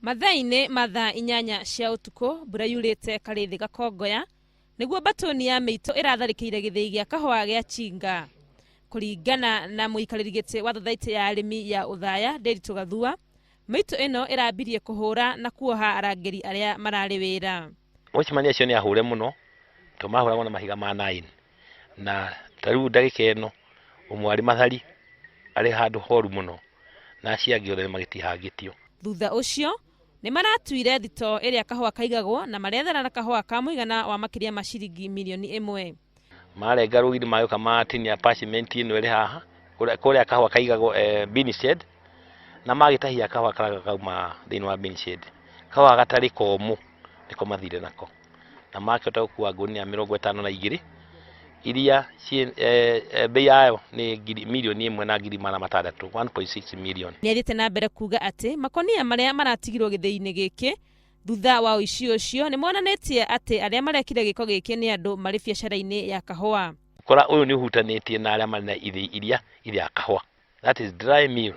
Mathaa-inĩ ma thaa 8 cia ũtukũ, mbura yurĩte Karĩthĩ Gakongoya, nĩguo mbatũni ya mĩitũ ĩratharĩkĩire gĩthĩi gĩa kahũa gĩa Chinga. Kũringana na mũikarĩri gĩtĩ wa thothaitĩ ya arĩmi ya Ũthaya, Ndĩritũ Gathua, mĩitũ ĩno ĩrambirie kũhũra na kuoha arangĩri arĩa mararĩ wĩra. Watchman acio nĩ ahũre mũno tondũ mahũragwo na mahiga ma nine na ta rĩu ndagĩka ĩno ũmwe arĩ mathari arĩ handũ horu mũno na acio angĩ othe nĩ magĩtihangĩtio. Thutha ũcio nĩ maratuire thitoo ĩrĩa kahũa kaigagwo na marethera na kahũa ka mũigana wa makĩria ma ciringi mirioni ĩmwe. Marenga rũgiri magĩũka matinia parchment ĩno ĩrĩ haha kũrĩa kahũa kaigagwo bin shed na magĩtahia kahũa karĩa kauma thĩinĩ wa bin shed. Kahũa gatarĩ komũ nĩko mathire nako na makĩhota gũkua ngũnia 52 iria bei yayo nĩ mirioni ĩmwe na ngiri magana matandatũ, 1.6 million. Nĩathiĩte na mbere kuga atĩ makonia marĩa maratigirwo gĩthĩi-inĩ gĩkĩ thutha wa ũici ũcio nĩ monanĩtie atĩ arĩa marekire gĩko gĩkĩ nĩ andũ marĩ biacara-inĩ ya kahũa. Ũkora ũyũ nĩ ũhutanĩtie na arĩa marĩ na ithĩi iria ithĩaga kahũa, that is dry mill.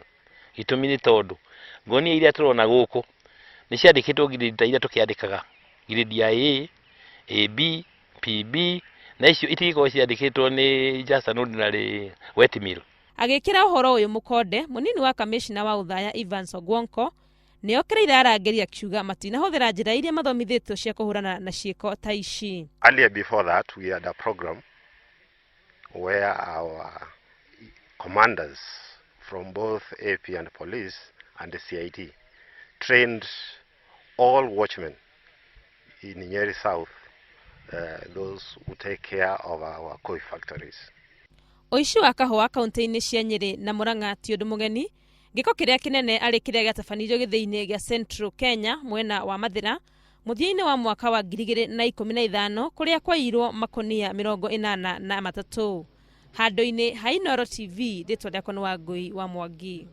Gĩtũmi nĩ tondũ ngonia iria tũrona gũkũ nĩ ciandĩkĩtwo grade ta iria tũkĩandĩkaga, grade ya A, AB, PB, na icio itingĩkorwo ciandĩkĩtwo nĩ just an ordinary wet mill. Agĩkĩra ũhoro ũyũ mũkonde, mũnini wa kamĩcina wa Ũthaya Evans Ogwonko nĩokĩrĩire arangĩri akiuga matinahũthĩra njĩra iria mathomithĩtio cia kũhũrana na ciĩko ta ici. Earlier before that, we had a program where our commanders from both AP and police and the CID trained all watchmen in Nyeri South, those who take care of our coffee factories. Ũici wa kahũa kaunti-inĩ cia Nyeri na Murang'a ti ũndũ mũgeni. Gĩko kĩrĩa kĩnene arĩ kĩrĩa gĩatabanirio gĩthĩi-inĩ gĩa Central Kenya mwena wa Mathĩra mũthia-inĩ wa mwaka wa 2015 kũrĩa kwaiyirwo makonia 83. Handũ-inĩ ha Inooro TV, rĩtwa rĩakwa nĩ Wangũi wa Mwangi.